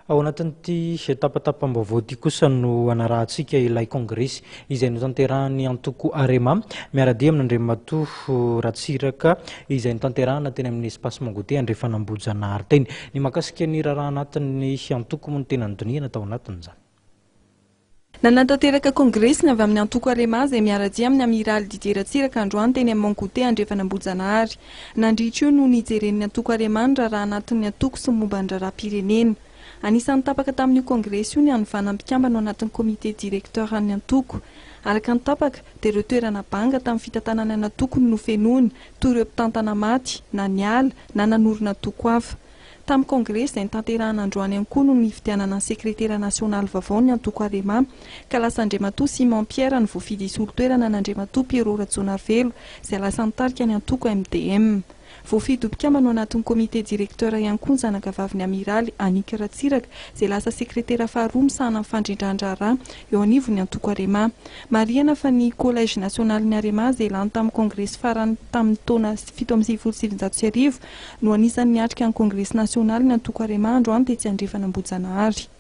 Ao anatin'ity tapatapam-baovao ity kosa no hanarahantsika ilay kongresy izay notanterahan'ny antoko Arema miara-dia amin'Andriamatoa Ratsiraka izay notanterahana teny amin'ny Espace Mangote Andrefanambohijanahary teny. Ny mahakasika ny raharaha anatin'ny antoko moa no tena nodinihana tao anatin'izany. Nanatanteraka kongresy ny avy amin'ny antoko Arema izay miara-dia amin'ny Amiraly Didier Ratsiraka androany teny amin'ny Mont Goûter Andrefanambohijanahary. Nandritra io no nijeren'ny antoko Arema ny raharaha anatin'ny antoko sy ny momba ny raharaham-pirenena. Anisan'ny tapaka tamin'io kongresy io ny hanovana ny mpikambana ao anatin'ny comité directeur an'ny antoko. Araka ny tapaka dia ireo toerana banga tamin'ny fitantanana ny antoko no nofenoina, toy ireo mpitantana maty, na niala, na nanorina antoko hafa. Tamin'ny kongresy izay notanterahina androany ihany koa no nifidianana ny sekretera nasionaly vaovao ny antoko Arema, ka lasa Andriamatoa Simon Pierre no voafidy hisolo toerana an'Andriamatoa Pierrot Rajaonarivelo izay lasa nitarika ny antoko MDM. Voafidy ho mpikambana ao anatin'ny comité directeur ihany koa ny zanakavavin'ny Amiraly Annick Ratsiraka izay lasa sekretera faharoa misahana ny fandrindran-draharaha eo anivon'ny antoko Arema. Marihana fa ny Collège nasionalin'ny Arema izay lany tamin'ny kongresy farany tamin'ny taona 1997 no anisan'ny niatrika ny kongresy nasionaly ny antoko Arema androany tetsy Andrefanambohijanahary.